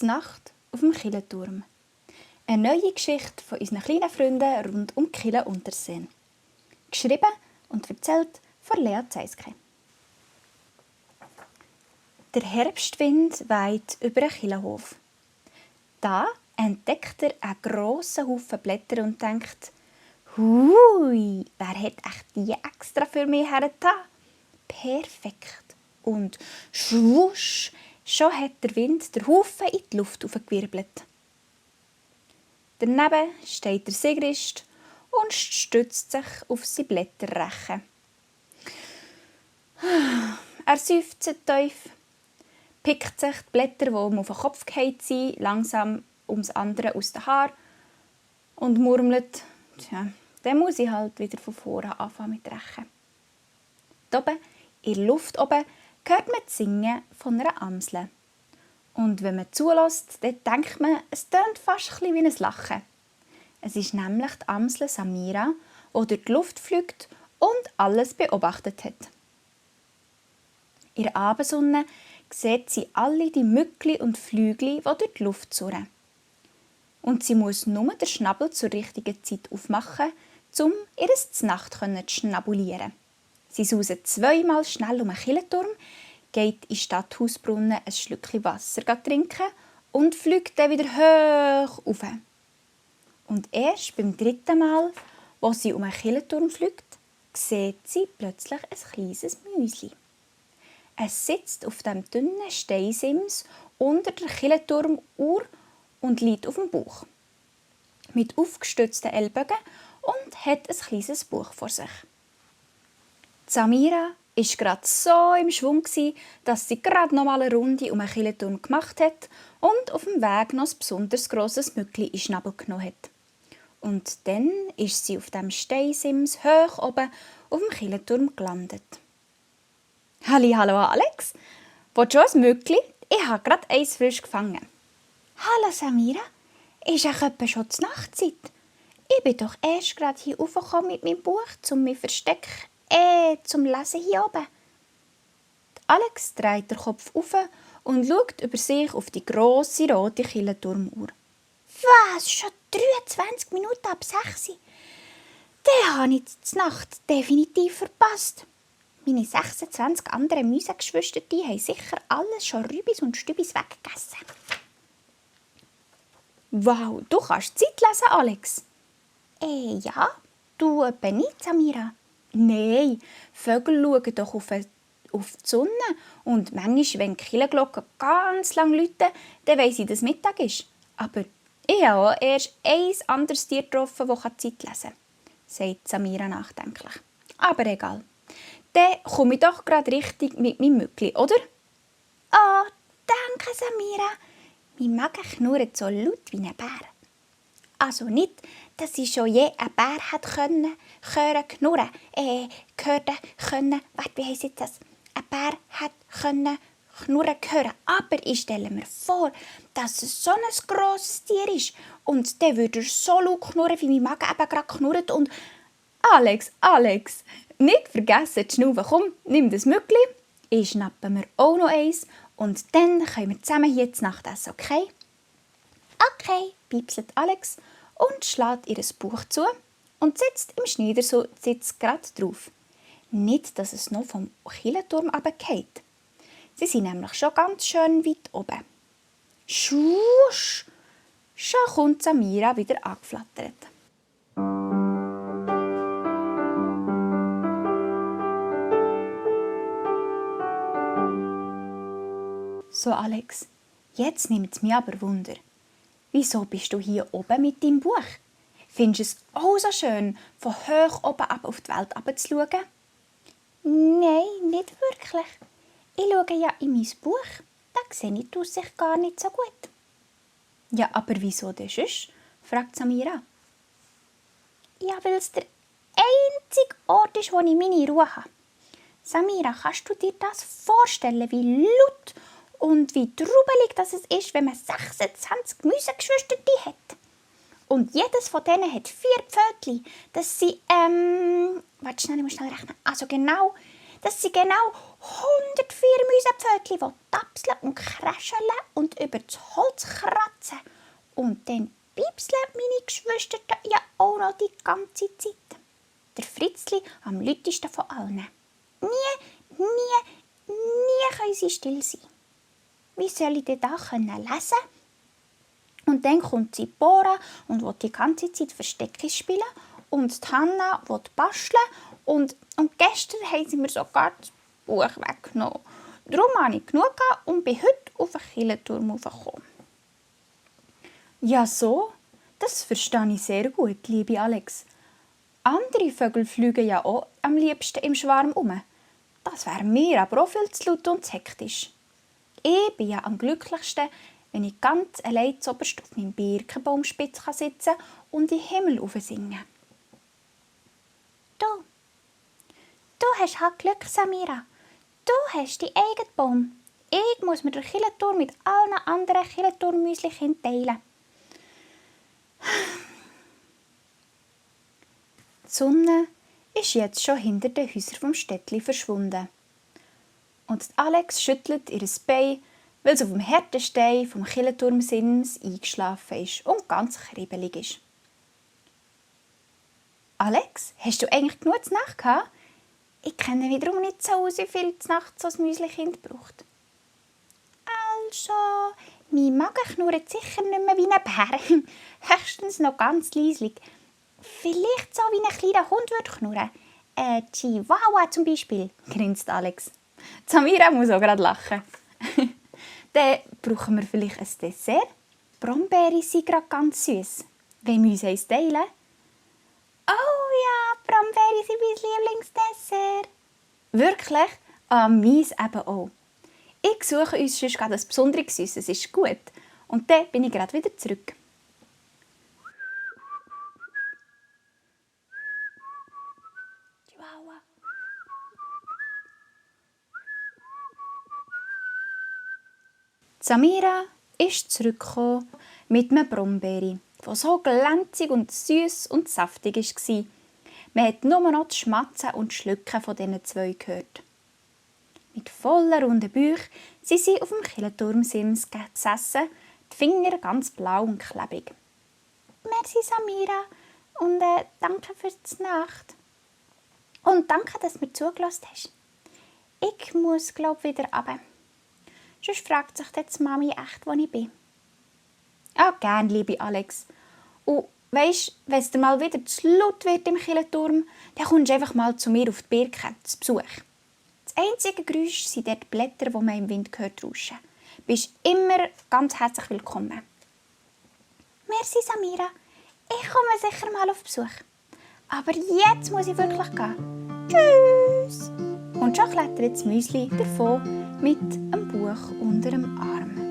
Nacht auf dem Killenturm. Eine neue Geschichte von unseren kleinen Freunden rund um Kille Unterseen. Geschrieben und erzählt von Lea Zeiske. Der Herbstwind weht über den Killenhof. Da entdeckt er einen grossen Haufen Blätter und denkt: «Hui, wer hat echt die extra für mich hergetan? Perfekt!» Und schwusch, schon hat der Wind den Haufen in die Luft aufgewirbelt. Daneben steht der Sigrist und stützt sich auf seine Blätterrechen. Er seufzt tief, pickt sich die Blätter, die ihm auf den Kopf gefallen sind, langsam ums andere aus den Haaren und murmelt: «Tja, dann muss ich halt wieder von vorne anfangen mit Rechen.» Oben, in der Luft oben, hört man das Singen von einer Amsel. Und wenn man zulässt, dann denkt man, es tönt fast ein bisschen wie ein Lachen. Es ist nämlich die Amsel Samira, die durch die Luft fliegt und alles beobachtet hat. In der Abendsonne sieht sie alle die Mückli und Flügel, die durch die Luft surren. Und sie muss nur den Schnabel zur richtigen Zeit aufmachen, um ihr Znacht zu schnabulieren. Sie sausen zweimal schnell um den Killenturm, geht in den Stadthausbrunnen ein Schlückchen Wasser trinken und fliegt dann wieder hoch rauf. Und erst beim dritten Mal, wo sie um den Killenturm fliegt, sieht sie plötzlich ein kleines Mäuschen. Es sitzt auf dem dünnen Steinsims unter der Killenturmuhr und liegt auf dem Bauch. Mit aufgestützten Ellbogen und hat ein kleines Buch vor sich. Samira war gerade so im Schwung, dass sie gerade noch mal eine Runde um den Killenturm gemacht hat und auf dem Weg noch ein besonders grosses Mückli in den Schnabel genommen hat. Und dann ist sie auf dem Steinsims hoch oben auf dem Killenturm gelandet. «Hallo Alex, willst du ein Mückli? Ich habe gerade eins frisch gefangen.» «Hallo Samira, ist auch etwa schon die Nachtzeit? Ich bin doch erst gerade hier raufgekommen mit meinem Buch, um mich verstecken, zum Lesen hier oben.» Alex dreht den Kopf auf und schaut über sich auf die grosse rote Killenturmuhr. «Was, schon 23 Minuten ab 6 Uhr? Den habe ich die Nacht definitiv verpasst. Meine 26 anderen Mäusegeschwister haben sicher alles schon Rübis und Stübis weggegessen.» «Wow, du kannst Zeit lesen, Alex!» «Ja, du etwa nicht, Samira?» «Nein, Vögel schauen doch auf die Sonne und manchmal, wenn die Kirchenglocken ganz lang läuten, dann weiss ich, dass Mittag ist. Aber ich habe auch erst ein anderes Tier getroffen, das Zeit lesen kann», sagt Samira nachdenklich. «Aber egal. Dann komme ich doch gerade richtig mit meinem Mückli, oder?» «Oh, danke, Samira. Mein Magen knurrt so laut wie ein Bär.» «Also nicht, dass ich schon je einen Bär hätte hören knurren können. Warte, wie heisst das? Ein Bär hätte können knurren hören. Aber ich stelle mir vor, dass es so ein grosses Tier ist. Und dann würde er so laut knurren, wie mein Magen eben gerade knurrt. Und Alex, nicht vergessen zu schnaufen. Komm, nimm das Mückli. Ich schnappe mir auch noch eins. Und dann können wir zusammen hier zu Nacht essen, okay?» «Okay», piepselt Alex und schlägt ihr Buch zu und sitzt im Schneidersitz gerade drauf. Nicht, dass es noch vom Killenturm runterfällt. Sie sind nämlich schon ganz schön weit oben. Schwusch! Schon kommt Samira wieder angeflattert. «So, Alex, jetzt nimmt es mich aber Wunder. Wieso bist du hier oben mit deinem Buch? Findest du es auch so schön, von hoch oben ab auf die Welt herabzuschauen?» «Nein, nicht wirklich. Ich schaue ja in mein Buch. Da sehe ich die Aussicht gar nicht so gut.» «Ja, aber wieso denn sonst?» fragt Samira. «Ja, weil es der einzige Ort ist, wo ich meine Ruhe habe. Samira, kannst du dir das vorstellen, wie laut und wie trubelig das ist, wenn man 26 Mäusegeschwister hat? Und jedes von denen hat 4 Pfötchen. Das sind, warte schnell, ich muss schnell rechnen. Also genau, das sind genau 104 Mäusepfötchen, die tapseln und kräscheln und über das Holz kratzen. Und dann piepseln meine Geschwister ja auch noch die ganze Zeit. Der Fritzli am lautesten von allen. Nie können sie still sein. Wie soll ich denn da lesen? Und dann kommt die Bora und will die ganze Zeit Verstecke spielen. Und die Hanna will basteln. Und gestern haben sie mir sogar das Buch weggenommen. Darum habe ich genug gehabt und bin heute auf den Kirchturm gekommen. Ja, so? Das verstehe ich sehr gut, liebe Alex. Andere Vögel fliegen ja auch am liebsten im Schwarm um. Das wäre mir aber auch viel zu laut und zu hektisch. Ich bin ja am glücklichsten, wenn ich ganz allein zuoberst auf meinem Birkenbaumspitz sitzen und in den Himmel singen. Du hast halt Glück, Samira. Du hast deinen eigenen Baum. Ich muss mir den Kirchturm mit allen anderen Kirchturmmüsli teilen. Die Sonne ist jetzt schon hinter den Häusern vom Städtli verschwunden. Und Alex schüttelt ihr Bein, weil es auf dem harten Stein vom Kirchturmsims eingeschlafen ist und ganz kribbelig ist. Alex, hast du eigentlich genug zu Nacht gehabt? Ich kenne wiederum nicht so aus, wie viel zu Nacht so ein Müslikind braucht. Also, mein Magen knurrt sicher nicht mehr wie ein Bär. Höchstens noch ganz leislich. Vielleicht so wie ein kleiner Hund würde knurren. Chihuahua zum Beispiel, grinst Alex. Samira muss auch gerade lachen. Dann brauchen wir vielleicht ein Dessert. Brombeeren sind gerade ganz süß. Wollen wir uns eins teilen? Oh ja, Brombeeren sind mein Lieblingsdessert. Wirklich? Meins eben auch. Ich suche uns sonst gerade ein besonderes Süßes, ist gut. Und dann bin ich gerade wieder zurück. Chihuahua. Samira ist zurückgekommen mit einem Brombeere, der so glänzig und süß und saftig war. Man hat nur noch das Schmatzen und Schlucken von diesen zwei gehört. Mit voller runden Bauch sind sie auf dem Kirchturmsims gesessen, die Finger ganz blau und klebrig. «Merci, Samira, und danke für die Nacht. Und danke, dass du mir zugelassen hast. Ich muss, wieder runter. Sonst fragt sich jetzt Mami echt, wo ich bin.» «Ah, gern, liebe Alex. Und weisst, wenn es dir mal wieder zu laut wird im Kirchturm, dann kommst du einfach mal zu mir auf die Birke zu Besuch. Das einzige Geräusch sind dort die Blätter, die man im Wind hört rauschen. Du bist immer ganz herzlich willkommen.» «Merci, Samira. Ich komme sicher mal auf Besuch. Aber jetzt muss ich wirklich gehen. Tschüss!» Und schon klettert das Müsli davon mit einem Buch unter dem Arm.